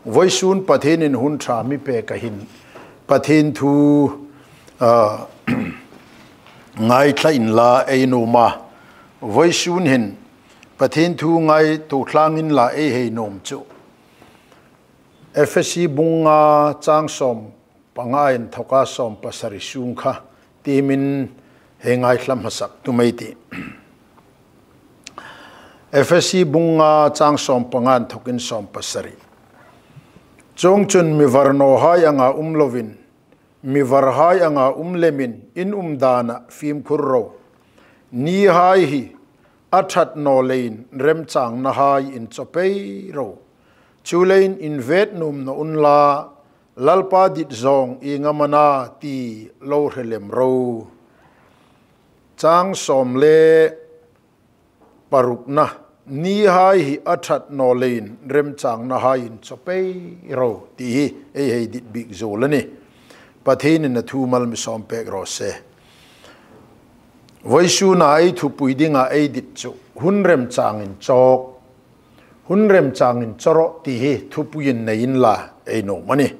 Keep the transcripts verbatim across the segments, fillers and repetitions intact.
Voisun Pathienin hun ṭha mi pek a hin Pathien thu, ah, ngaithla inla ei nuom a. Voisun hin Pathien thu ngaituo tlangin la ei hei nuom chu Efesi bung nga chang sawm panga inthoka sawm pasari sung kha tiemin hei ngaithla hmasak tum ei tih. Efesi bung nga chang sawm panga inthokin sawm pasari. Chuongchun mi var nawhai anga um lovin, mi varhai anga um lemin in um dana fimkhur ro. Nihai hi a ṭhat naw leiin remchangnahai inchaw pei ro. Chuleiin invet nuom naw unla, Lalpa dit zawng ieng am a na ti lo hre lem ro. Chang sawm le parukna, nihai hi a ṭhat naw leiin remchangnahai inchaw pei ro ti hi ei hei dit bik zuol a nih. Pathienin a thu mal mi sawm pek raw se. Voisuna ei thupui dinga ei dit chu hun remchang inchawk, hun remchang inchaw rawh ti hi thupuiin nei inla ei nuom a nih.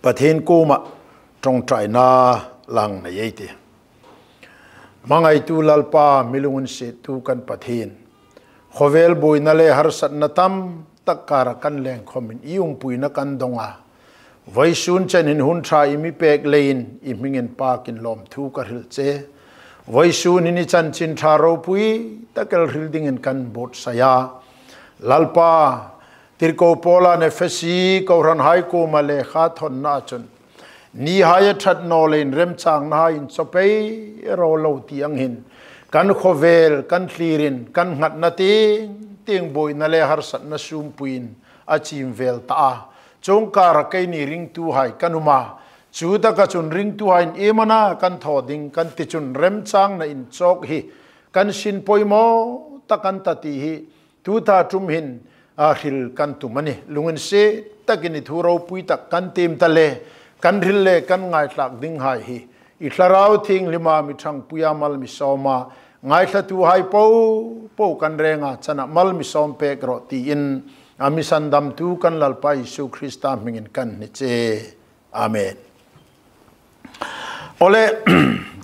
Pathien kuoma ṭawngṭaina lang nei ei tih. Hmangaitu Lalpa, mi lunginsiettu kan Pathien, khawvel buoina le harsatna tam tak kara kan leng khawmin i umpuina kan dong a. Voisun chen hin hun ṭha i mi pek leiin i hming inpakin lawmthu ka hril che. Voisun hin i chanchin ṭha ropui tak el hril dingin kan buotsai a. Lalpa, tirko Paula'n Efesi kohranhai kuoma lekha thawna chun, nihai a ṭhat naw leiin remchangnahai inchaw pei ro lo ti ang hin, kan khawvel, kan thlirin, kan nghatna tieng tieng buoina le harsatna sumpuiin a chim vel ta a. Chuong kara keini ringtuhai kan um a. Chutaka chun ringtuhaiin iem a na kan thaw ding kan ti chun remchangna inchawk hi kan sin poimaw tak an ta ti hi tuta ṭum hin a hril kan tum a nih. Lunginsiet takin i thu ropui tak kan tiem ta le, kan hril le kan ngaithlak dinghai hi i Thlarau Thienghlima mi ṭhangpuia mal mi sawm a, ngaithlatuhai popo kan renga chana mal mi sawm pek rawh tiin a mi sandamtu kan Lalpa Isu Krista hmingin kan hni che. Amen. Awle,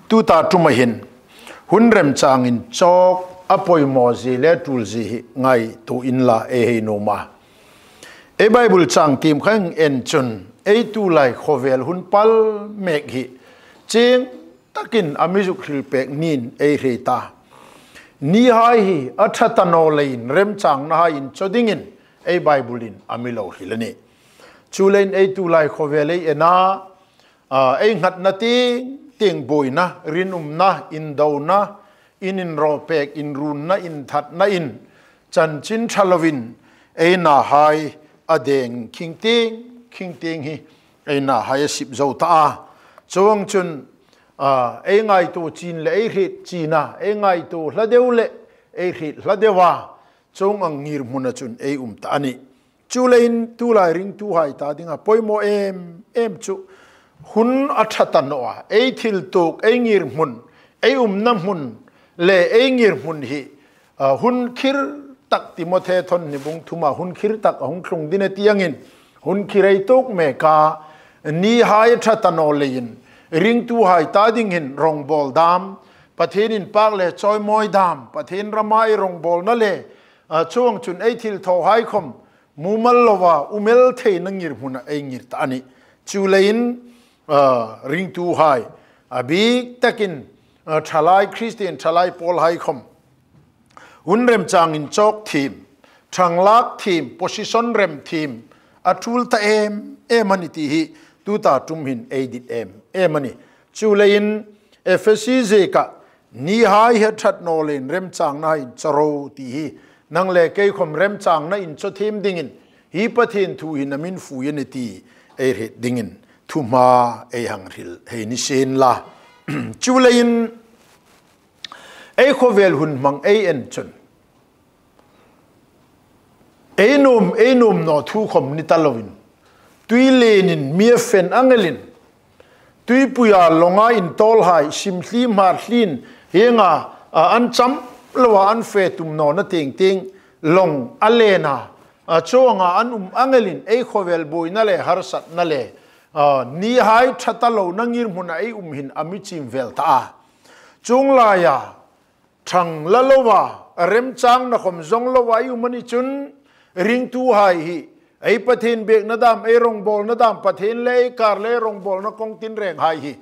tuta ṭuma hin hun remchang inchawk a poimaw zie le tul zie hi ngaituo inla ei hei nuom a. Ei Bible chang tiem kha en chun ei tulai khawvel hun pal mek hi chieng takin a mi zuk hril pek niin ei hre ta. Nihai hi a ṭha ta naw leiin remchangnahai inchaw dingin ei Bible-in a mi lo hril a nih. Chuleiin ei tulai khawvel ei en a, a, ei nghatna tieng tieng buoina, rinumna, indona, in inrawpek, inrunna, inthatna in chanchin ṭha lovin ei nahai a deng khing tieng khing tieng hi ei nahai a sip zo ta a. Chuong chun, a, ei ngaituo chin le ei hriet china, ei ngaituo hla deu le ei hriet hla deua chuong ang ngirhmuna chun ei um ta a nih. Chuleiin tulai ringtuhai ta dinga poimaw em em chu hun a ṭha ta naw a, ei thil tuok, ei ngirhmun, ei umna hmun le ei ngirhmun hi, a, hun khir tak, Timothe thawn hni bung thuma hun khir tak a hung tlung ding a ti angin hun khir ei tuok mek a, nihai a ṭha ta naw leiin ringtuhai ta ding hin rawngbawl dam, Pathien inpak le chawimawi dam, Pathien rama ei rawngbawlna le, a, chuong chun ei thilthawhai khawm mumal lova um el theina ngirhmuna ei ngir ta a nih. Chuleiin, a, ringtuhai, a bik takin, a, ṭhalai Kristien ṭhalai pawlhai khawm hun remchang inchawk thiem, ṭhanglak thiem, position rem thiem a ṭul ta em em a nih ti hi tuta ṭum hin ei dit em em a nih. Chuleiin Efesi zieka nihai hi a ṭhat naw leiin remchangnahai inchaw ro ti hi nang le kei khawm remchangna inchaw thiem dingin hi Pathien thu hin a mi fui a nih ti ei hriet dingin thuhma ei hang hril hei ni sien la. Chuleiin ei khawvel hun hmang ei en chun ei nuom, ei nuom naw thu khawm ni ta lovin, tui lenin mi a fen ang elin, tuipuia lawnga intawlhai, simthli hmarthlin, hienga, a, an cham loa an fe tum nawna tieng tieng lawng a lena, a, chuonga an um ang elin ei khawvel buoina le harsatna le, a, nihai ṭha ta lona ngirhmuna ei um hin a mi chim vel ta a. Chuong laia ṭhang la lova, remchangna khom zawng lova ei um a ni chun, ringtuhai hi ei Pathien biekna dam, ei rongbawlna dam, Pathien le ei kar le ei rongbawlna kawng tinrenghai hi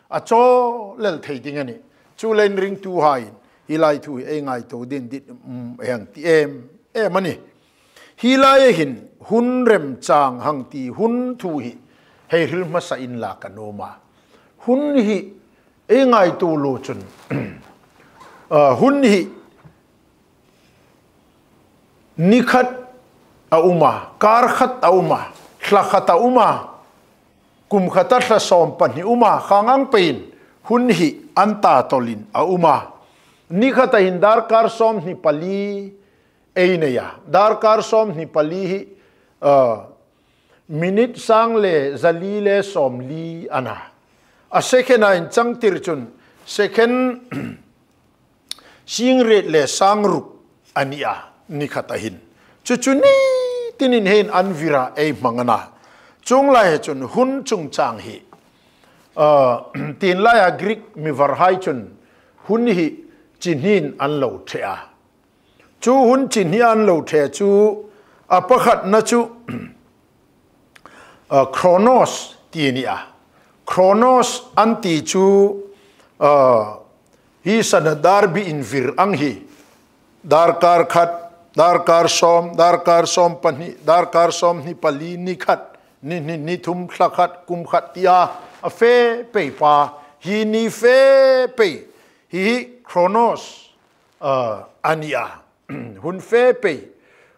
a chawl lel thei ding a nih. Chuleiin ringtuhai hi lai thu hi ei ngaituo dingin dit, um, ei hang ti em em a nih. Hi laia hin hun remchang hang ti hun thu hi hei hril hmasa inla ka nuom a. Hun hi ei ngaituo lo chun, a, hun hi ni khat a um a, kar khat a um a, thla khat a um a, kum khata thla sawm pahni um a, khang ang peiin hun hi an ta tawlin a um a. Ni khata hin darkar sawmhni pali ei nei a, darkar sawmhni pali hi, a, minute sang le zali le sawmli a na. A second-a inchangtir chun second singriet le sangruk a ni a, ni khata hin. Chu chu ni tinin hein an vira ei hmang a na. Chuong laia chun hun chungchang hi, a, tienlaia Greek mi varhai chun hun hi chi hniin an lo ṭhe a. Chu hun chi hni an lo ṭhe chu a pakhatna chu, a, chronos ti a ni a. Chronos an ti chu, a, hi sana darbi invir ang hi. Darkar khat, darkar sawm, darkar sawm pahni, darkar sawmhni pali, ni khat, ni hni, ni thum, thla khat, kum khat tia a fe pei pa. Hi ni fe pei. Hi hi chronos, a, a ni a. Hun fe pei,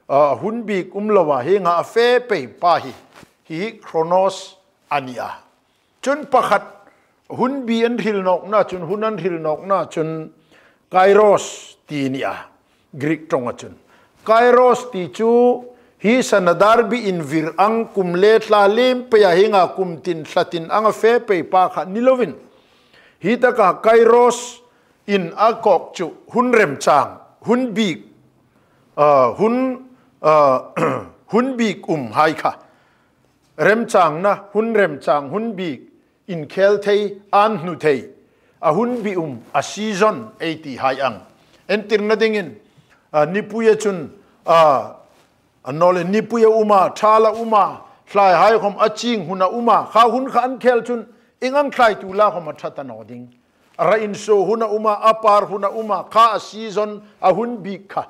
a, hun bik um lova hienga a fe pei pa hi, hi hi chronos a ni a. Chun pakhat hun bi an hril nawkna chun, hun an hril nawkna chun kairos ti a ni a, Greek ṭawnga chun. Kairos ti chu hi sana darbi invir ang kum le thla liem peia hienga kum tin thla tin anga fe pei pa kha ni lovin. Hi taka kairos in a kawk chu hun remchang, hun bik, a, hun, a, hun bik umhai kha. Remchangna, hun remchang, hun bik, inkhel thei, an hnu thei, a hun bi um, a season ei tihai ang. Entirna dingin, a, nipuia chun, a, annawleh nipuia um a, ṭhal a um a, thlaihai khom a ching hun a um a, kha hun kha an khel chun, ieng ang thlai tu la khom a ṭha ta naw ding. A ra insuo hun a um a, a par hun a um a, kha a season, a hun bik kha,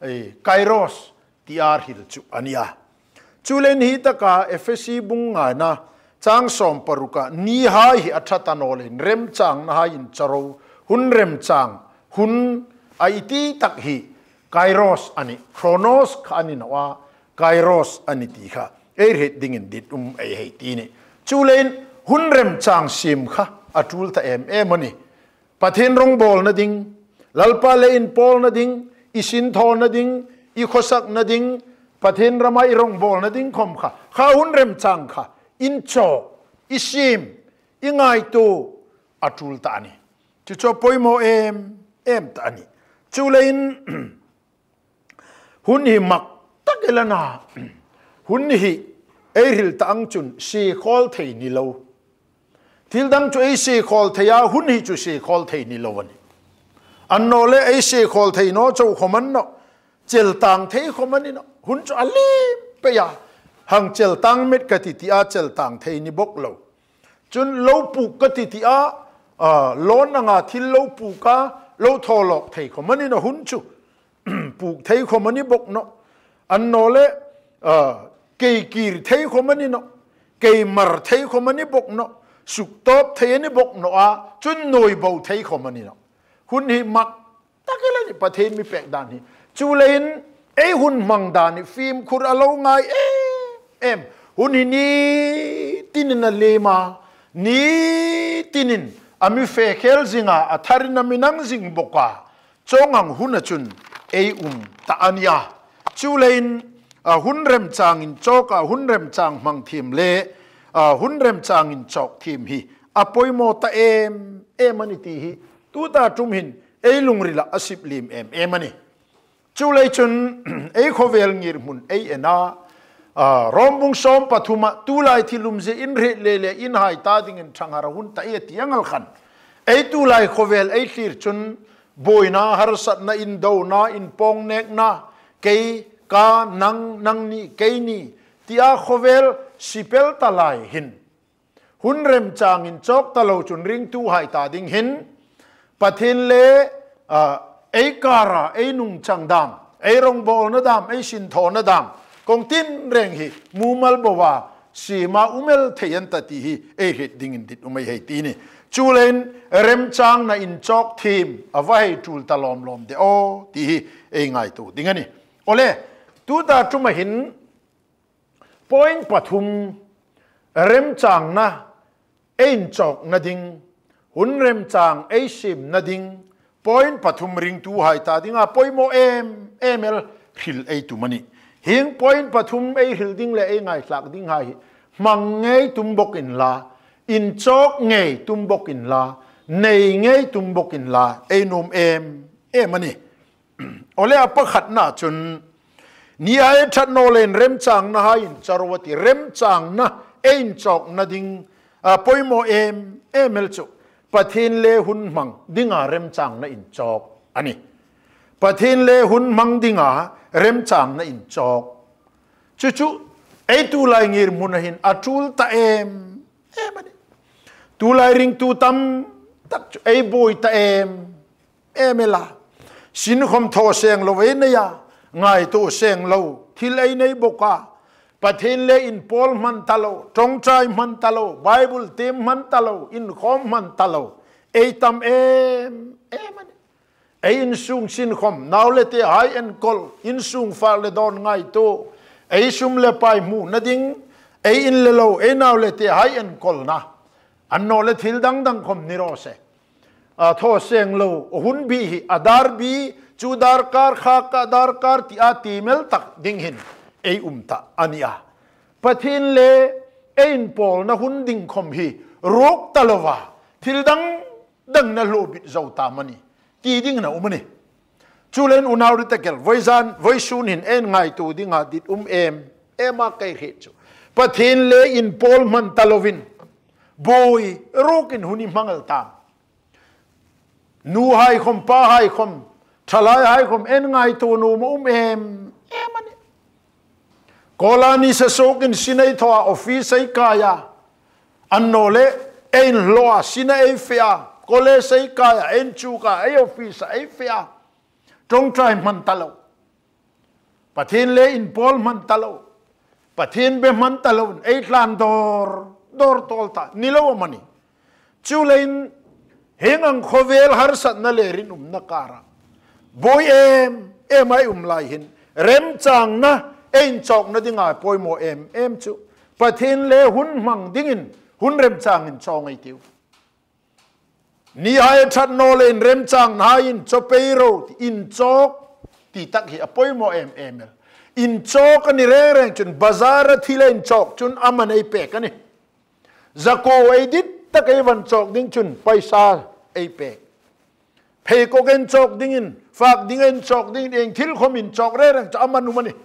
e, kairos tia hril chu a ni a. Chuleiin hi taka Efesi bung ngana chang sawm paruka nihai hi a ṭha ta naw leiin remchangnahai inchawk ro, hun remchang, hun a i ti tak hi kairos a nih, chronos kha a ni naw a, kairos a nih ti kha ei hriet dingin dit um ei hei ti a nih. Chuleiin hun remchang siem kha a ṭul ta em em a nih. Pathien rongbawlna ding, Lalpa le inpawlna ding, i sinthawna ding, i khawsakna ding, Pathien rama i rongbawlna ding khom kha, kha hun remchang kha inchawk, i siem, i ngaituo a ṭul ta a nih. Chu chu a poimaw em em ta a nih. Chuleiin hun hi mak tak el a na. Hun hi ei hril ta ang chun sie khawl thei ni lo. Thil dang chu ei sie khawl thei a, hun hi chu sie khawl thei ni lo a nih. Annawleh ei sie khawl thei naw chau khom a ni nawh. Chel tang thei khom a ni nawh. Hun chu a liem pei a. Hang chel tang met ka ti ti a, chel tang thei ni bok lo. Chun lo puk ka ti ti a, a, lawn anga thil lo puk a, lo thaw lawk thei khom a ni nawh hun chu. Puk thei khom a ni bok nawh. Annawleh, a, kei kir thei khom a ni nawh. Kei mar thei khom a ni bok nawh. Suktawp thei a ni bok nawh a, chun nuoi bo thei khom a ni nawh. Hun hi mak tak el a nih Pathien mi pek dan hi. Chuleiin ei hun hmang dan hi fimkhur a lo ngai em em. Hun hi ni tinin a liem a, ni tinin a mi fe khel zing a, a tharin a mi nang zing bok a. Chuong ang huna chun ei um ta a nih a. Chuleiin, a, hun remchang inchawk a, hun remchang hmang thiem le, a, hun remchang inchawk thiem hi a poimaw ta em em a nih ti hi tuta ṭum hin ei lungrila a sip liem em em a nih. Chuleiin chun ei khawvel ngirhmun ei en a, a, Rom bung sawm pathuma tulai thil umzie inhriet le le inhai ta dingin ṭhanghar a hun ta ei ti ang el khan, ei tulai khawvel ei thlir chun buoina, harsatna, indona, inpawng nekna, kei, ka, nang, nangni, keini tia khawvel sipel ta lai hin, hun remchang inchawk ta lo chun ringtuhai ta ding hin Pathien le, a, ei kara ei nungchang dam, ei rongbawlna dam, ei sinthawna dam kawng tinreng hi mumal boa sima um el thei an ta ti hi ei hriet dingin dit um ei hei ti ni. Chuleiin remchangna inchawk thiem a va hei tul ta lawm lawm de aw ti hi ei ngaituo ding a nih. Awle, tuta ṭuma hin point pathum, remchangna ei inchawkna ding, hun remchang ei siemna ding, point pathum ringtuhai ta dinga poimaw em em el hril ei tum a nih. Hieng point pathum ei hril ding le ei ngaithlak dinghai hi hmang ngei tum bawk inla, inchawk ngei tum bawk inla, nei ngei tum bawk inla ei nuom em em a nih. Awle, a pakhatna chun, nihai ṭhat naw leiin remchangnahai inchawk ro a ti, remchangna ei inchawkna ding, a, poimaw em em el chu Pathien le hun hmang dinga remchangna inchawk a nih. Pathien le hun hmang dinga remchangna inchawk. Chu chu ei tulai ngirhmuna hin a tul ta em em a nih. Tulai ringtu tam tak chu ei buoi ta em em el a. Sinkhawm thaw seng lo ei nei a, ngaituo seng lo thil ei nei bawk a. Pathien le inpawl hman ta lo, ṭawngṭai hman ta lo, Bible tiem hman ta lo, inkhawm hman ta lo ei tam em em a nih. Ei insung sinkhawm, nau le tehai enkawl, insung fak le dawn ngaituo, ei sum le pai hmuna ding, ei in le lo, ei nau le tehai enkawlna, annawleh thil dang dang khawm ni raw se, a, thaw seng lo, a hun bi hi, a dar bi, chu darkar, kha ka darkar tia ti mel tak ding hin ei um ta a nih a. Pathien le ei inpawlna hun ding khawm hi ruok ta lova, thil dang dang na hlawbit zo ta am a nih ti ding a um a nih. Chuleiin unau ritakel, voizan, voisun hin ei ngaituo dinga dit um em em a kei hriet chu, Pathien le inpawl hman ta lovin, buoi ruokin hun hi hmang el tam. Nuhai khawm, pahai khawm, ṭhalaihai khawm ei ngaituo nuom a um em em a nih. Kawla ni sa suokin sin ei thaw a, office ei kai a, annawleh ei inhlaw a, sin ei fe a, college ei kai a, ei inchuk a, ei office ei fe a, ṭawngṭai hman ta lo, Pathien le inpawl hman ta lo, Pathien be hman ta lo, ei tlan dawr dawr tawl ta ni lo am a nih. Chuleiin hieng ang khawvel harsatna le rinumna kara buoi em em ei um lai hin, remchangna ei inchawkna dinga poimaw em em chu Pathien le hun hmang dingin hun remchang inchawk ei tiu. Nihai ṭhat naw leiin remchangnahai inchawk pei ro ti, inchawk ti tak hi a poimaw em em el. Inchawk a ni reng reng chun bazar-a thil ei inchawk chun a man ei pek a nih. Zakuo ei dit tak ei va inchawk ding chun paisa ei pek. Pheikhawk ei inchawk dingin, fak ding ei inchawk dingin, ieng thil khawm inchawk reng reng chu a man um a nih.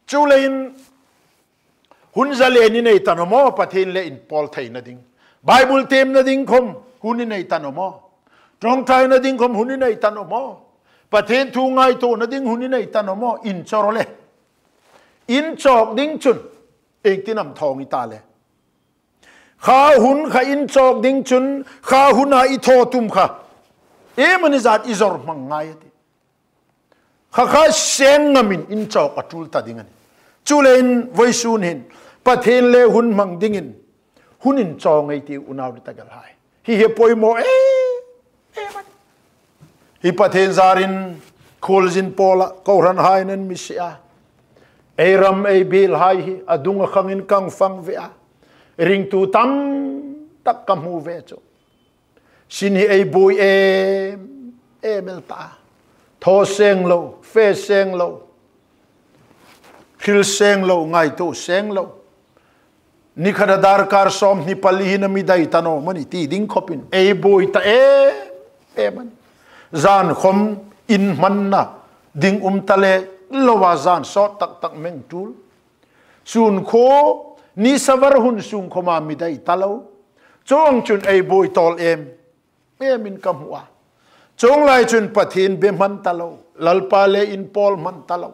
Chuleiin hun zalen i nei ta naw maw, Pathien le inpawl theina ding? Bible tiemna ding khawm hun i nei ta naw maw? Ṭawngṭaina ding khawm hun i nei ta naw maw? Pathien thu ngaituona ding hun i nei ta naw maw? Inchawk ro le. Inchawk ding chun iengtin am thawng i ta le? Kha hun kha inchawk ding chun, kha huna i thaw tum kha, iemani zat i zawr hmang ngai a tih. Kha kha seng ngamin inchawk a tul ta ding a nih. Chuleiin voisun hin Pathien le hun hmang dingin hun inchawk ei tiu, unau ritakelhai. Hi hi poimaw em em a nih. Hi Pathien zarin khuolzin pawla kohranhai'n an mi sie a. Ei ram ei bielhai hi a dung a khangin kan fang ve a. Ringtu tam tak ka hmu ve chu, sin hi ei buoi em em el ta. Thaw seng lo, fe seng lo, hril seng lo, ngaituo seng lo. Ni khata darkar sawmhni pali hin a mi dai ta naw am a nih ti ding khawpin ei buoi ta em em a nih. Zan khawm inhmanna, Ding um ta le loa zan sawt tak tak meng tul. Sun khaw, nisa var hun sung khawma mi dai ta lo. Chuong chun ei buoi tawl em em in ka hmu a. Chuong lai chun Pathien be hman ta lo, Lalpa le inpawl hman ta lo.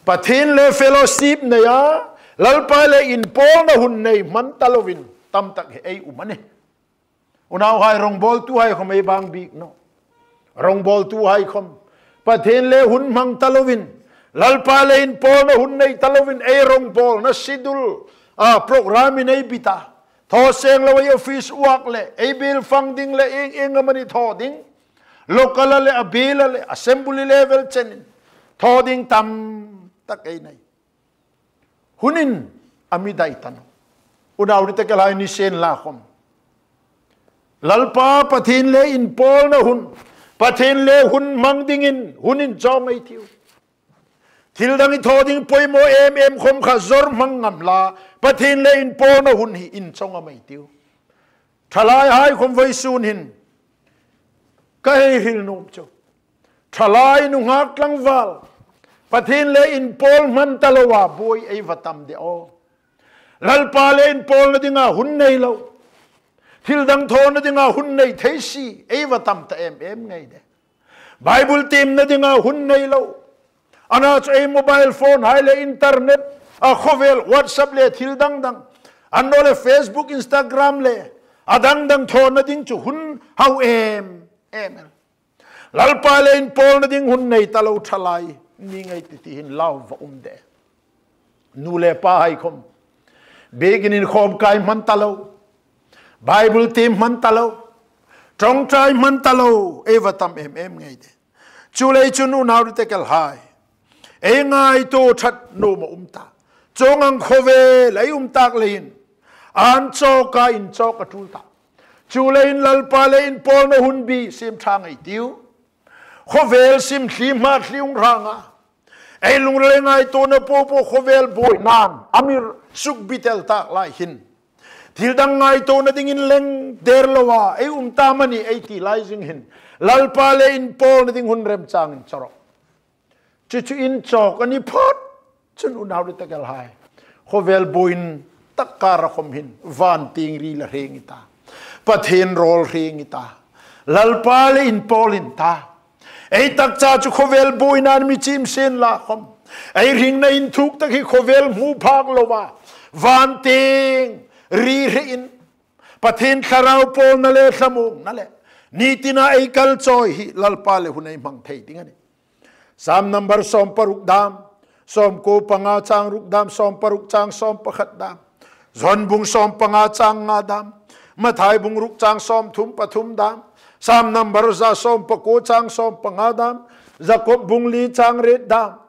Pathien le fellowship nei a, Lalpa le inpawlna hun nei hman ta lovin tam tak hi ei um a nih. Unauhai, rongbawltuhai khawm ei bang bik naw. Rongbawltuhai khawm Pathien le hun hmang ta lovin, Lalpa le inpawlna hun nei ta lovin, ei rongbawlna schedule, a, program-in ei bi ta. Thaw seng lo ei office work le, ei bill fang ding le, ieng ieng amani thaw ding. Local-a le, a bill-a le, assembly level chenin thaw ding tam tak ei nei. Hunin a mi dai ta naw. Unau ri te ke lai ni sien la khawm, Lalpa Pathien le inpawlna hun, Pathien le hun hmang dingin hun inchawng ei tiu. Thil dang i thaw ding poimaw em em khawm kha zawr hmang ngam la, Pathien le inpawlna hun hi inchawng ngam ei tiu. Thalaihai khawm vawisun hin ka hei hril nuom chu, thalai nunghak tlangval, Pathien le inpawl hman ta loa buoi ei va tam de aw. Lalpa le inpawlna dinga hun nei lo, thil dang thawna dinga hun nei thei si ei va tam ta em em ngei de. Bible tiemna dinga hun nei lo, ana chu ei mobile phone-hai le internet, a khawvel WhatsApp le thil dang dang, annawleh Facebook, Instagram le a dang dang thawna ding chu hun hau em em el. Lalpa le inpawlna ding hun nei ta lo thalai ni ngei ti ti hin lau va um de. Nu le pahai khawm biekina inkhawm kai hman ta lo, Bible tiem hman ta lo, ṭawngṭai hman ta lo ei va tam em em ngei de. Chuleiin chun unau ri te ke lai, ei ngaituo ṭhat nuom a um ta. Chuong ang khawvel ei um tak leiin an chawka inchawk a tul ta. Chuleiin Lalpa le inpawlna hun bi siem ṭha ngei tiu. Khawvel sim thli hma thli hung rang a, ei lungril le ngaituona popo khawvel buoinain a mi suk bi tel tak lai hin, thil dang ngaituona dingin leng der loa ei um ta am a ni ei ti lai zing hin, Lalpa le inpawlna ding hun remchangin chawr rawh. Chu chu inchawk a ni phawt chun unau ri te ke lai, khawvel buoina tak kara khawm hin van tieng ri la hre ngei ta, Pathien rawl hre ngei ta, Lalpa le inpawl ei ta. Ei taksa chu khawvel buoinain mi chim sien la khawm, ei hringna inthuk tak hi khawvel hmu phak loa van tieng ri hrein, Pathien thlarau pawlna le thlamuongna le ni tina ei kal chawi hi Lalpa le hun ei hmang thei ding a nih. Sam number sawm paruk dam, sawm ko panga chang ruk dam, sawm paruk chang sawm pakhat dam, John bung sawm panga chang nga dam, Mathai bung ruk chang sawm thum pathum dam, Sam number za sawm pakuo chang sawm panga dam, Jakob bung li chang riet dam,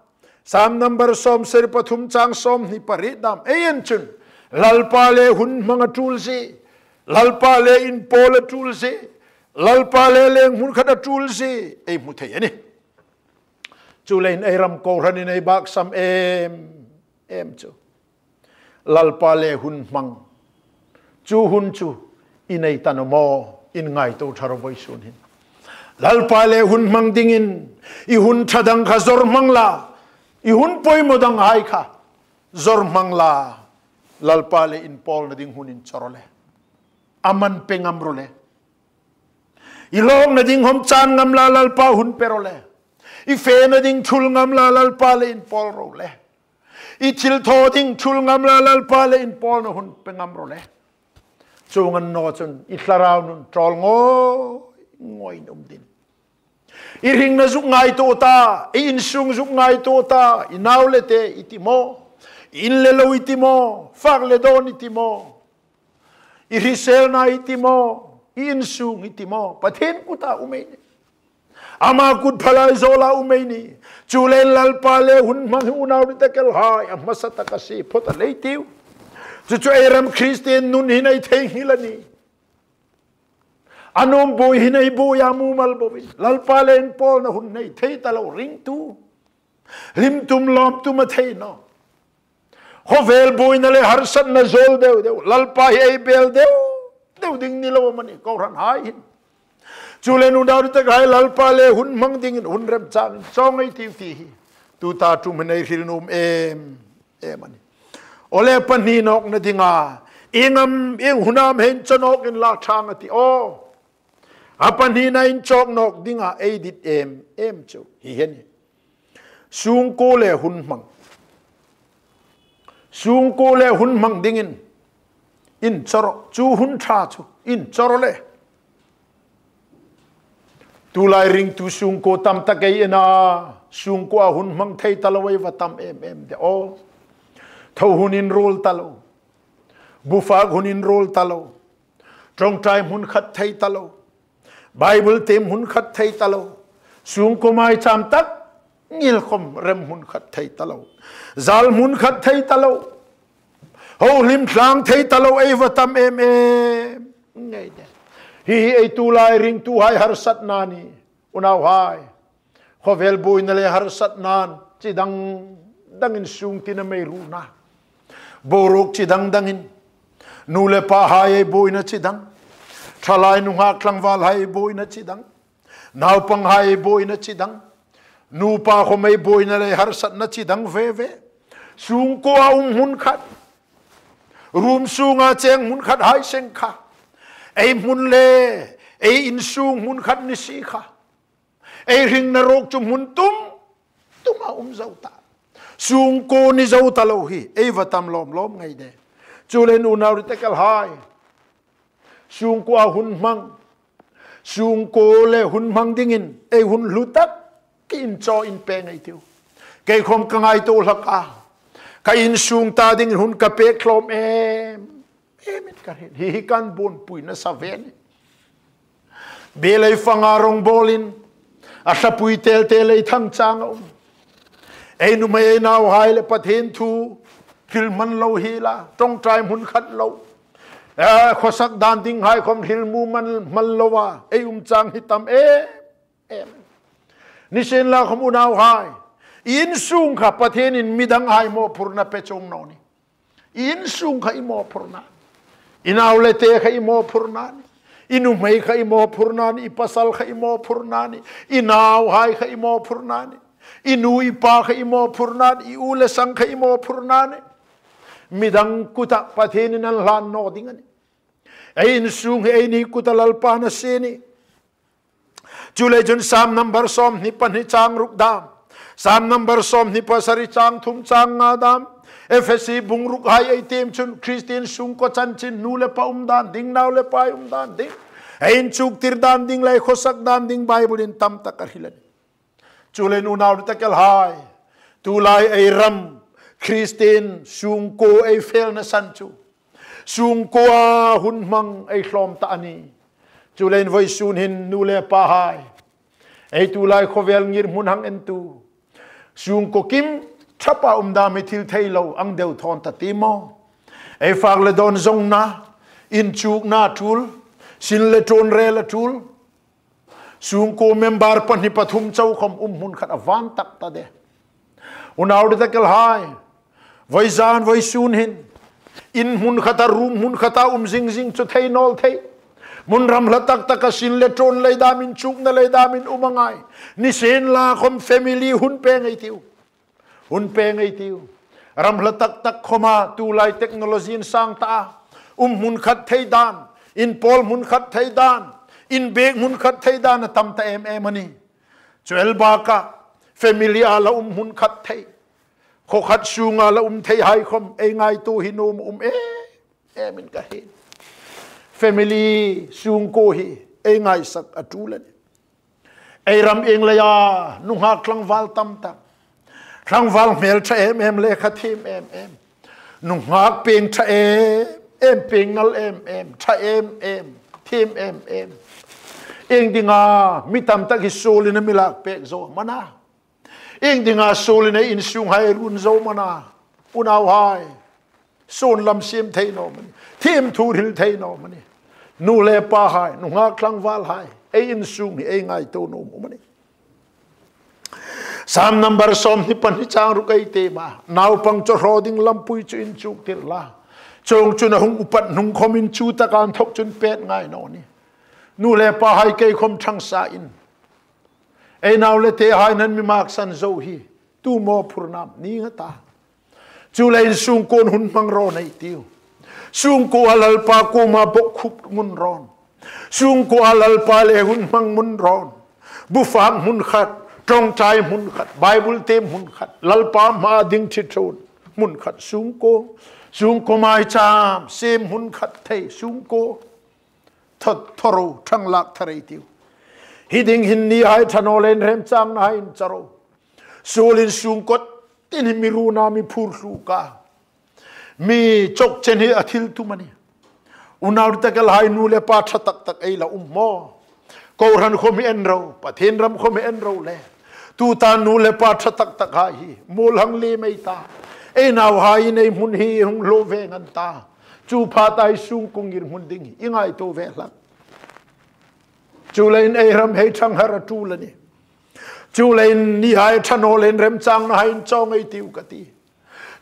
Sam number sawm sari pathum chang sawmhni pariet dam ei en chun, Lalpa le hun hmang a tul zie, Lalpa le inpawl a tul zie, Lalpa le leng hmun khat a tul zie ei hmu thei a nih. Chuleiin ei ram kohranin ei baksam em em chu, Lalpa le hun hmang chu hun chu i nei ta naw maw, in ngaituo ṭha rawh vawisun hin. Lalpa le hun hmang dingin i hun ṭha dang kha zawr hmang la, i hun poimaw danghai kha zawr hmang la, Lalpa le inpawlna ding hun inchawr rawh le, a man pe ngam rawh le. I lawkna ding khawm chan ngam la, Lalpa hun pe rawh le. I fena ding thul ngam la, Lalpa le inpawl rawh le. I thil thaw ding thul ngam la, Lalpa le inpawlna hun pe ngam rawh le. Chuong ang naw chun i thlarau nun ṭawl ngawi ngawiin um ding. I hringna zuk ngaituo ta, i insung zuk ngaituo ta, i nau le te i ti maw, i in le lo i ti maw, fak le dawn i ti maw, i hriselna i ti maw, i insung i ti maw, Pathien kuta um ei nih. Ama kut phalai zawla um ei nih. Chuleiin Lalpa le hun hmang hi unau ri te ke lai, a hmasa taka sie phawt a lei tiu. Chu chu ei ram Kristien nun hin ei theinghil a nih. A nuom buoi hin ei buoi a mumal bawin, Lalpa le inpawlna hun nei thei ta lo ringtu, hlim tum lawm tum a thei naw, khawvel buoina le harsatna zuol deu deu, Lalpa hi ei bel deu deu ding ni lo am a ni, kohranhai hin. Chuleiin unau ditak hai, Lalpa le hun hmang dingin hun remchang chawi ngei ei tiu ti hi tuta ṭum hin ei hril nuom em em a nih. Aw le, pahni nawkna dinga ieng am, ieng hun am hin chawi nawk inla ṭha a tih aw. A pahnina inchawk nawk dinga ei dit em em chu hi hi a nih. Sungkuo le hun hmang. Sungkuo le hun hmang dingin inchawi rawh, chu hun ṭha chu inchawi rawh le. Tulai ringtu sungkuo tam tak ei en a, sungkuoa hun hmang thei ta lo ei va tam em em de aw. Tho hun inruol ta lo. Bu fak hun inruol ta lo. Ṭawngṭai hmun khat thei ta lo. Bible tiem hmun khat thei ta lo. Sungkuo maicham tak ngil khom rem hmun khat thei ta lo. Zal hmun khat thei ta lo. Ho hlim tlang thei ta lo ei va tam em em ngei de. Hi hi ei tulai ringtuhai harsatna a nih. Unauhai, khawvel buoina le harsatnain chi dang dangin sung tina mei ruolna, boruok chi dang dangin, nu le pahai ei buoina chi dang, ṭhalai nunghak tlangvalhai ei buoina chi dang, naupanghai ei buoina chi dang, nupa khom ei buoina le harsatna chi dang ve ve. Sungkuoa um hmun khat, room sunga cheng hmun khat hai seng kha, ei hmun le ei insung hmun khat ni si kha, ei hringna ruok chu hmun tum tuma um zo ta. Sungkuo ni zo ta lo hi ei va tam lawm lawm ngei de. Chuleiin unau ditak el hai, sungkuoa hun hmang, sungkuo le hun hmang dingin ei hun hlu tak inchawi in pe ngei ei tiu. Kei khom ka ngaituo hlak a, ka insung ta dingin hun ka pek tlawm em em in ka hril. Hi hi kan buonpuina sa ve a nih. Biel ei fanga rongbawlin a thlapui tel tel ei thang chang a um. Ei nuhmei ei nauhai le Pathien thu hril hman lo hi la, ṭawngṭai hmun khat lo, eh, khawsak dan dinghai khom hril hmu hman, hman lo a ei um chang hi tam em em. Nisienlakhom unauhai, insung kha Pathienin midanghai mawphurna pe chuong naw nih. Insung kha i mawphurna, i nau le te kha i mawphurna a nih. I nuhmei kha i mawphurna a nih, i pasal kha i mawphurna a nih, i nauhai kha i mawphurna a nih, i nu i pa kha i mawphurna a nih, i u le sang kha i mawphurna a nih. Midang kuta Pathienin an hlan naw ding a nih. Ei insung hi eini kuta Lalpan a sie a nih. Chuleiin chun Sam number sawmhni pahni chang ruk dam, Sam number sawmhni pasari chang thum chang nga dam, Efesi bung rukhai ei tiem chun Kristien sungkuo chanchin nu le pa um dan ding, nau le pa um dan ding, ei inchuktir dan ding le khawsak dan ding Bible-in tam tak a hril a nih. Chuleiin unau ditak el hai, tulai ei ram Kristien sungkuo ei felna san chu sungkuoa hun hmang ei hlawm ta a nih. Chuleiin vawisun hin nu le pahai, ei tulai khawvel ngirhmun hang entu, sungkuo kim ṭhapa um dam hi thil thei lo ang deu thawn ta ti maw? Ei fak le dawn zawngna, inchukna a ṭul, sin le ṭawnrel a ṭul, sungkuo member pahni pathum chau khom um hmun khat a van tak ta de. Unau ditak el hai, vawizan vawisun hin in hmun khata, room hmun khata um zing zing chu thei naw el thei. Hmun ramhla tak taka sin le ṭawn lei damin, inchukna lei damin um a ngai. Nisienlakhom family hun pe ngei ei tiu. Hun pe ngei ei tiu. Ramhla tak tak khoma tulai technology insang ta a, um hmun khat thei dan, inpawl hmun khat thei dan, inbiek hmun khat thei dan a tam ta em em a nih. Chu el baka family-a la um hmun khat thei, khaw khat sunga la um theihai khom ei ngaituo hi nuom um em em in ka hriet. Family sungkuo hi ei ngaisak a ṭul a nih. Ei ram ieng leia nunghak tlangval tam tak, tlangval hmel ṭha em em, lekha thiem em em, nunghak pieng ṭha em em, pieng nal em em, ṭha em em, thiem em em. Ieng dinga mi tam tak hi suolin a mi lak pek zo am a na? Ieng dinga suolin ei insunghai run zo am a na? Unauhai, suon lam siem thei naw am a nih? Thiem thu hril thei naw am a nih? Nu le pahai, nunghak tlangvalhai, ei insung hi ei ngaituo nuom um a nih. Sam number sawmhni pahni chang ruk ei tiem a, naupang chu hraw ding lampui chu inchuktir la, chuongchun a hung upat hnung khomin chu taka inthok chun pet ngai naw nih. Nu le pahai, kei khawm ṭhangsa in, ei nau le tehai an mi maksan zo hi tu mawphurna ni nga ta. Chuleiin sungkuoin hun hmang rawn ei tiu. Sungkuoa Lalpa kuoma bawkkhup ngun rawn. Sungkuoa Lalpa le hun hmang ngun rawn. Bu fak hmun khat, ṭawngṭai hmun khat, Bible tiem hmun khat, Lalpa hmaa ding ṭhitthun hmun khat, sungkuo, sungkuo maicham siem hmun khat thei, sungkuo thaw, thaw ro, ṭhang lak thar ei tiu. Hi ding hin nihai ṭha naw leiin remchangna hai inchar ro. Suolin sungkuo tin hi mi runa mi phur thluk a, mi chawk chen hi a thil tum a nih. Unau ditakel hai, nu le pa ṭha tak tak ei la um maw? Kohran khawm hi en ro, Pathien ram khawm hi en ro le. Tuta nu le pa ṭha tak tak hai hi mawl hang liem ei ta. Ei nauhaiin ei hmun hi hung lo ve ngan ta. Chu pha ta ei sungkuo ngirhmun ding hi i ngaituo ve hlak. Chuleiin ei ram hei ṭhang har a ṭul a nih. Chuleiin nihai ṭha naw leiin remchangna hai inchawng ei tiu ka ti.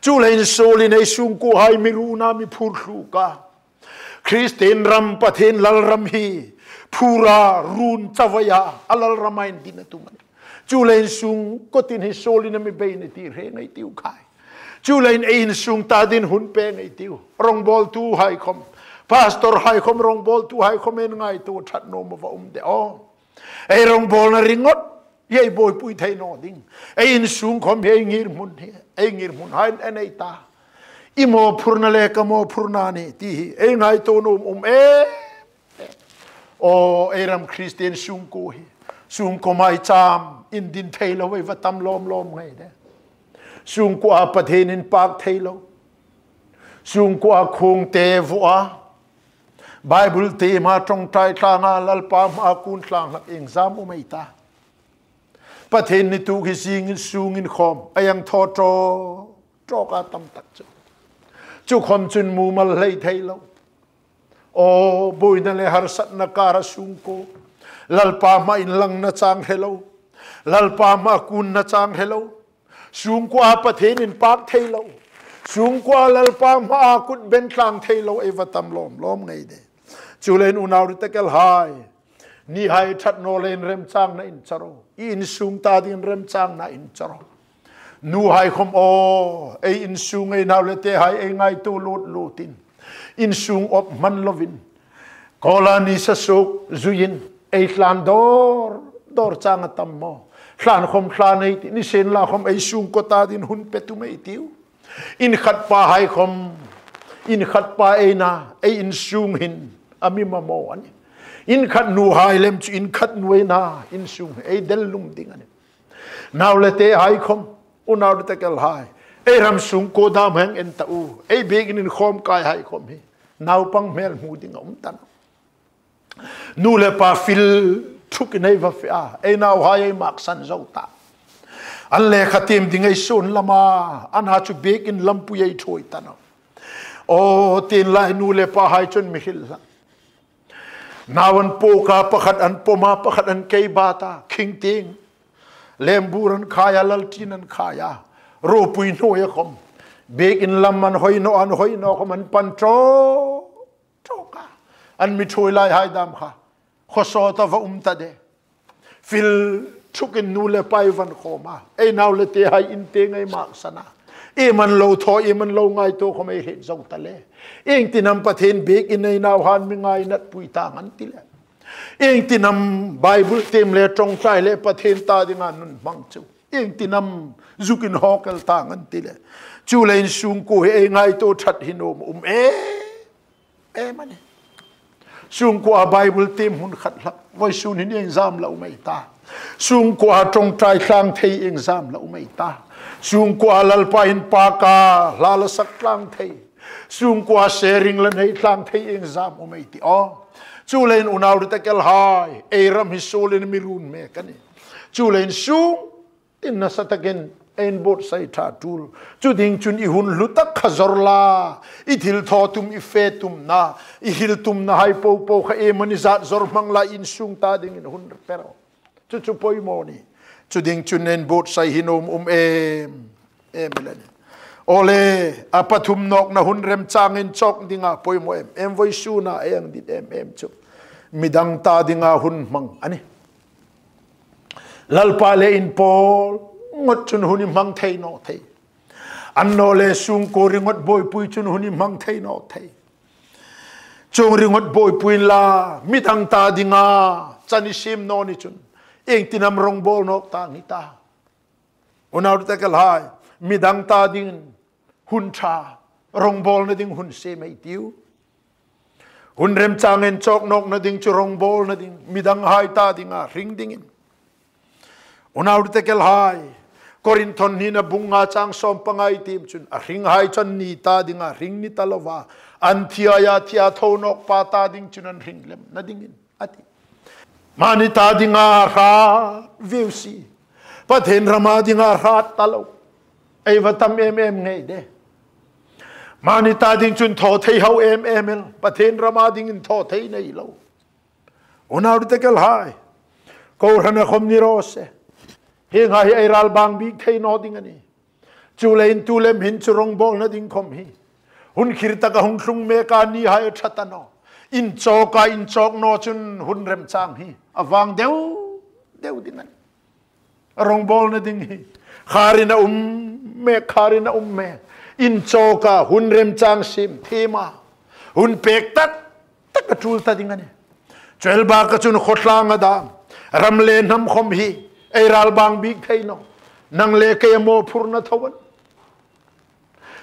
Chuleiin suolin ei sungkuo hai mi runa mi phur thluk a, Kristien ram, Pathien lal ram hi phura, run, chawia a lal rama indin a tum a nih. Chuleiin sungkuo tin hi suolin a mi bei a nih ti hre ngei tiu khai. Chuleiin ei insung ta dingin hun pe ngei tiu. Rawngbawltuhai khawm, pastorhai khawm, rawngbawltuhai khawm, ei ngaituo ṭhat naw am a va um de aw? Ei rawngbawlna ringawt hi ei buoipui thei naw ding. Ei insung khawm hi ei ngirhmun hi, ei ngirhmun hai en ei ta. I mawphurna le ka mawphurna a nih ti hi ei ngaituo nuom um e. Aw, ei ram Kristien sungkuo hi, sungkuo maicham indin thei lo ei va tam lawm lawm ngei de. Sungkuoa Pathien inpak thei lo. Sungkuoa khungte vuoa, Bible tiema ṭawngṭai tlanga, Lalpa hmaa kun tlang hlak iengzam um ei ta? Pathien ni tuk hi zingin sungin khawm a hang thaw ṭawk ṭawk a tam tak chu. Chu khawm chun mumal hlei thei lo. Aw, buoina le harsatna kara sungkuo, Lalpa hmaa inlangna chang hre lo, Lalpa hmaa kunna chang hre lo, sungkuoa Pathien inpak thei lo, sungkuoa Lalpa hmaa kut ben tlang thei lo ei va tam lawm lawm ngei de. Chuleiin unau ditakel hai, nihai ṭhat naw leiin remchangna inchar ro. I insung ta dingin remchangna inchar ro. Nuhai khawm aw, ei insung, ei nau le tehai ei ngaituo lut lutin, insung awp hman lovin, kawla ni sa suok zuiin ei tlan dawr dawr chang a tam maw? Tlan khawm tlan ei ti, nisienlakhawm ei sungkuo ta dingin hun pe tum ei tiu. Inkhat pahai khawm, inkhat pa eina ei insung hin a mi mamaw a nih. Inkhat nuhai lem chu inkhat nu eina insung ei del lum ding a nih. Nau le tehai khawm, unau ditakel hai, ei ram sungkuo dam hang en ta u, ei biekin inkhawm kaihai khawm hi naupang hmel hmu ding a um ta nawh. Nu le pa fil thukin ei va fe a, ei nauhai ei maksan zo ta. An lekha tiem ding ei suon lam a, ana chu biekin lampui ei ṭhuoi ta nawh. Aw, tienlai nu le pahai chun mi hril hlak. Nau an puok a, pakhat an pawm a, pakhat an kei bat a, khing tieng lembur an khai a, lalṭin an khai a, ropui hnuoia khawm biekin lam an hoi naw, an hoi naw khawm an pan ṭawk ṭawk a, an mi ṭhuoi laihai dam kha khaw sawta va um ta de. Fil thukin nu le pa ei va khawm a, ei nau le tehai in tieng ei maksan a, iem an lo thaw, iem an lo ngaituo khawm ei hriet zo ta le. Iengtin am Pathien biekin ei nauhai an mi ngainatpui tang an ti le, iengtin am Bible tiem le ṭawngṭai le Pathien ta dinga nun hmang chu, iengtin am zuk inhawk el tang an ti le. Chuleiin sungkuo hi ei ngaituo ṭhat hi nuom um e. Em a nih. Sungkuoa Bible tiem hmun khat hlak, vawisun hin iengzam la um ei ta? Sungkuoa ṭawngṭai tlang thei iengzam la um ei ta? Sungkuoa Lalpa inpaka hla la sak tlang thei, sungkuoa sharing la nei tlang thei iengzam um ei ti aw? Chuleiin unau ditakel hai, ei ram hi suolin mi run mek a nih. Chuleiin sung tin nasa takin ei inbuotsai ṭha tul. Chu ding chun i hun hlu tak kha zawr la, i thilthaw tum, i fe tumna, i hril tumna hai po po kha iem a ni zat zawr hmang la, insung ta dingin hun pe ro. Chu chu poimaw a nih. Chu ding chun ei inbuotsai hi nuom um em em el a nih. Awle, a pathum nawkna hun remchangin chawk dinga poimaw em em, vawisuna ei hang dit em em chu. midang ta dinga hun hmang a nih. Lalpa le inpawl ngot chun hun i hmang thei naw thei. Annawleh sungkuo ringot buoipui chun hun i hmang thei naw thei. Chuong ringot buoipui inla, midang ta dinga chan i siem naw ni chun, iengtin am rongbawl nawk tang i ta? Unau ditekelhai, midang ta dingin hun ṭha, rongbawlna ding hun siem ei tiu. Hun remchang inchawk nawkna ding chu rongbawlna ding, midanghai ta dinga hring dingin. Unau ditekelhai, Korinth hnina bung nga chang sawm panga ei tiem chun, a hringhai chu anni ta dinga hring ni ta lova, an thiaia thia tho nawk pa ta ding chun an hring lemna dingin a ti. Mani ta dinga hrat viu si. Pathien rama dinga hrat ta lo. Ei va tam em em ngei de. Mani ta ding chun thaw thei hau em em el. Pathien rama dingin thaw thei nei lo. Unau ditekelhai, kohrana khom ni raw se. Hienghai hi ei ralbang bik thei naw ding a nih. Chuleiin tu lem hin chu rongbawlna ding khom hi hun khir taka hung tlung mek a, nihai a ṭha ta naw. Inchawka inchawk naw chun hun remchang hi a vang deu deu ding a nih. Rongbawlna ding hi kharin a um mek, kharin a um mek. Inchawka hun remchang siem thiema, hun pek tak tak a tul ta ding a nih. Chu el baka chun khawtlang a dam, ram le hnam khom hi ei ralbang bik thei naw. Nang le kei a mawphurna tho a nih.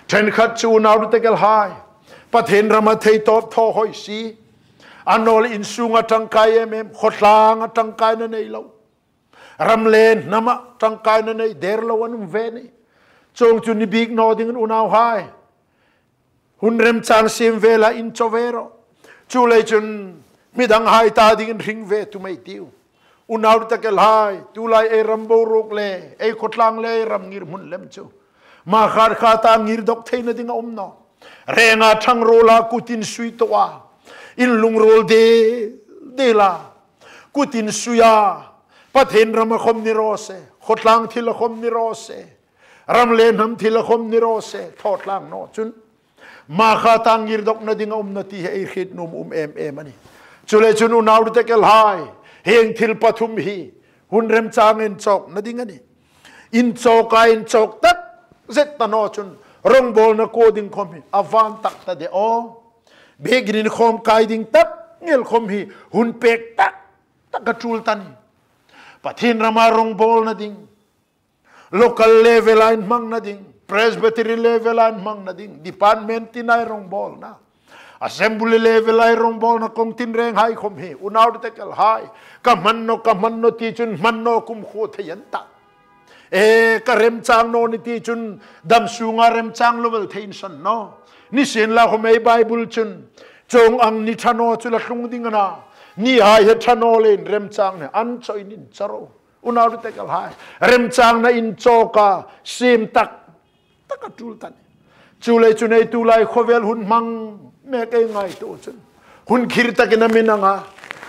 Ṭhenkhat chu unau ditekelhai, Pathien rama thei tawp thaw hoi si. Annawleh insunga ṭangkai em em, khawtlanga ṭangkaina nei lo, ram le hnama ṭangkaina nei der lo an um ve a nih. Chuong chu ni bik naw dingin unauhai, hun remchang siem vela inchaw ve rawh. Chuleiin chun midanghai ta dingin hring ve tum ei tiu. Unau ditekelhai, tulai ei ram boruok le ei khawtlang le ei ram ngirhmun lem chu hmakhat khata ngir dawk theina ding a um nawh. Renga ṭhang ruola kut insui tawh a, inlungruol dil dila kut insui a, Pathien rama khom ni raw se, khawtlang thila khom ni raw se, ram le hnam thila khom ni raw se, thaw tlang naw chun hmakhata ngir dawkna ding a um nawh ti hi ei hriet nuom um em em a nih. Chuleiin chun unau ditekelhai, hieng thil pathum hi hun remchang inchawkna ding a nih. Inchawka inchawk tak zet ta naw chun rongbawlna kuo ding khom hi a vang tak ta de aw. Biekinin khom kai ding tak ngei khom hi hun pek tak tak a tul ta a nih. Pathien rama rongbawlna ding, local level-a inhmangna ding, Presbytery level-a inhmangna ding, department tina ei rongbawlna, Assembly level-a ei rongbawlna kawng tinrenghai khom hi, unau ditekelhai, ka hman naw, ka hman naw ti chun hman naw kumkhuo thei an ta. E, ka remchang naw ni ti chun dam sunga remchang lo el thei insan naw. Nisienlakhom ei Bible chun, chuong ang ni ṭha naw chu la tlung ding a na, nihai hi ṭha naw leiin remchang ni an chaw in inchaw ro. Unau ditekelhai, remchangna inchawka siem tak tak a tul ta a nih. Chuleiin chun ei tulai khawvel hun hmang mek ei ngaituo chun, hun khir takin a mi nang a,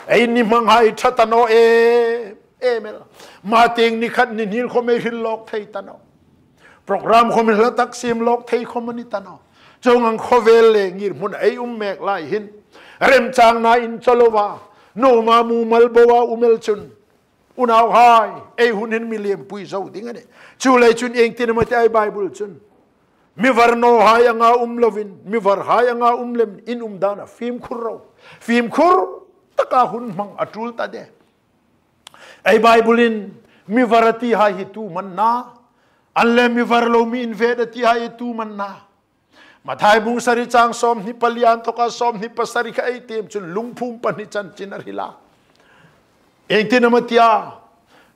ei ni hmanghai ṭha ta naw em em el. Matieng ni khat ni hni khom ei hril lawk thei ta naw. Program khom hla tak siem lawk thei khom a ni ta naw. Chuong ang khawvel le ngirhmun ei um mek lai hin, remchangna inchaw lova, nuoma mumal boa um el chun, unauhai, ei hun hin mi liempui zo ding a nih. Chuleiin chun iengtin am a ti ei Bible chun, mi var nawhai anga um lovin, mi varhai anga um lemin in umdana fimkhur ro. Fimkhur taka hun hmang a tul ta de. Ei Bible-in mi var a tihai hi tu am a na? An le mi var lo mi invet a tihai hi tu am a na? Mathai bung sari chang sawmhni pali a inthoka sawmhni pasari kha ei tiem chun Lungphum pahni chanchin a hril a. Iengtin am a ti a,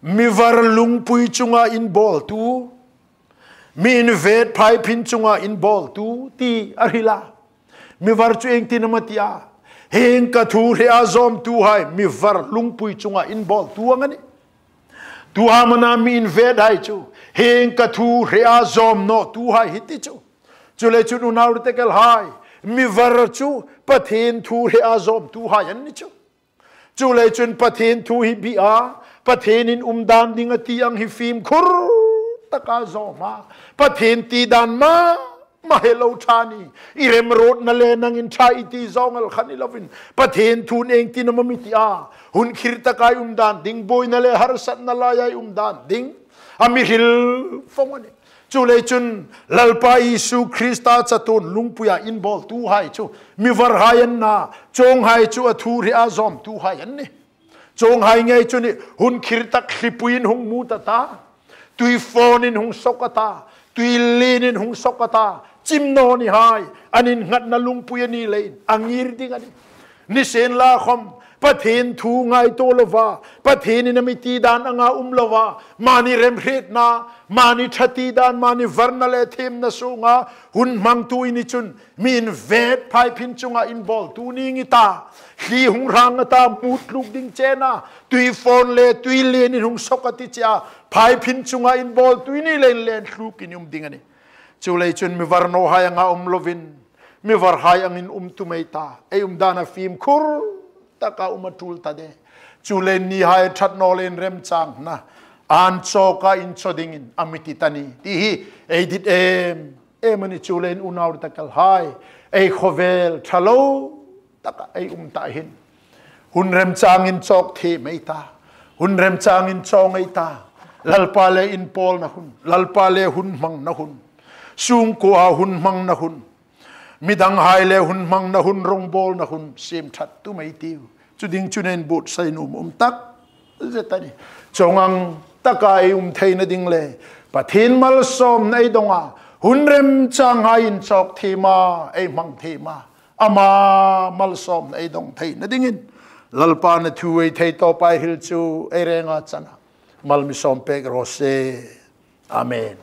mi var lungpui chunga inbawltu, mi invet phaiphin chunga inbawltu ti a hril a. Mi var chu iengtin am a ti a, hieng ka thu hre a zawmtuhai mi var lungpui chunga inbawltu ang a nih. Tu am a na mi invethai chu, hieng ka thu hre a zawm nawtuhai hi ti chu. Chuleiin chun unau ditekelhai, mi var chu Pathien thu hre a zawmtuhai an ni chu. Chuleiin chun Pathien thu hi bia, Pathienin umdan ding a ti ang hi fimkhur taka zawma, Pathien ti dan ma ma he lo ṭha ni. I remruotna le nangin ṭha i ti zawng el kha ni lovin, Pathien thu'n ieng tin am a mi ti a? Hun khirtak-a i um dan ding, buoina le harsatna laia i um dan ding a mi hril fawng a nih. Chuleiin chun Lalpa Isu Krista chatuon lungpuia inbawltuhai chu mi varhai an na, chuonghai chu a thu hre a zawmtuhai an nih. Chuonghai ngei chu nih, hun khirtak thlipuiin hung mut a ta, tuifawnin hung sawk a ta, tuilienin hung sawk a ta, chim naw ni hai, an innghatna lungpui a ni leiin a ngir ding a nih. Nisienlakhawm, Pathien thu ngaituo lova, Pathienin a mi ti dan anga um lova, mani remhrietna, mani ṭha ti dan, mani varna le thiemna sunga hun hmangtu i ni chun, mi invet phaiphin chunga inbawltu ning i ta, thli hung hrang a ta, mut tluk ding chena, tuifawn le tuilienin hung sawk a ti che a, phaiphin chunga inbawltu i ni leiin lien tlukin i um ding a nih. Chuleiin chun mi var nawhai anga um lovin, mi varhai angin um tum ei ta, ei um dan a fimkhur taka um a tul ta de. Chuleiin nihai ṭhat naw leiin remchangna, an chawka inchaw dingin a mi ti ta ni ti hi ei dit em em a nih. Chuleiin unau takzahai, ei khawvel ṭha lo taka ei um ta hin, hun remchangin chawk thiem ei ta, hun remchangin chawng ei ta. Lalpa le inpawlna hun, Lalpa le hun hmangna hun, sungkuoa hun hmangna hun, midanghai le hun hmangna hun, rongbawlna hun siem ṭhat tum ei tiu. Chu ding chun inbuotsai nuom um tak zet a nih. Chuong ang taka ei um theina ding le Pathien malsawmna ei dong a, hun remchanghai inchawk thiema ei hmang thiema, ama malsawmna ei dong theina dingin Lalpan a thu ei thei tawpa ei hril chu ei renga chang a, mal mi sawm pek raw se. Amen.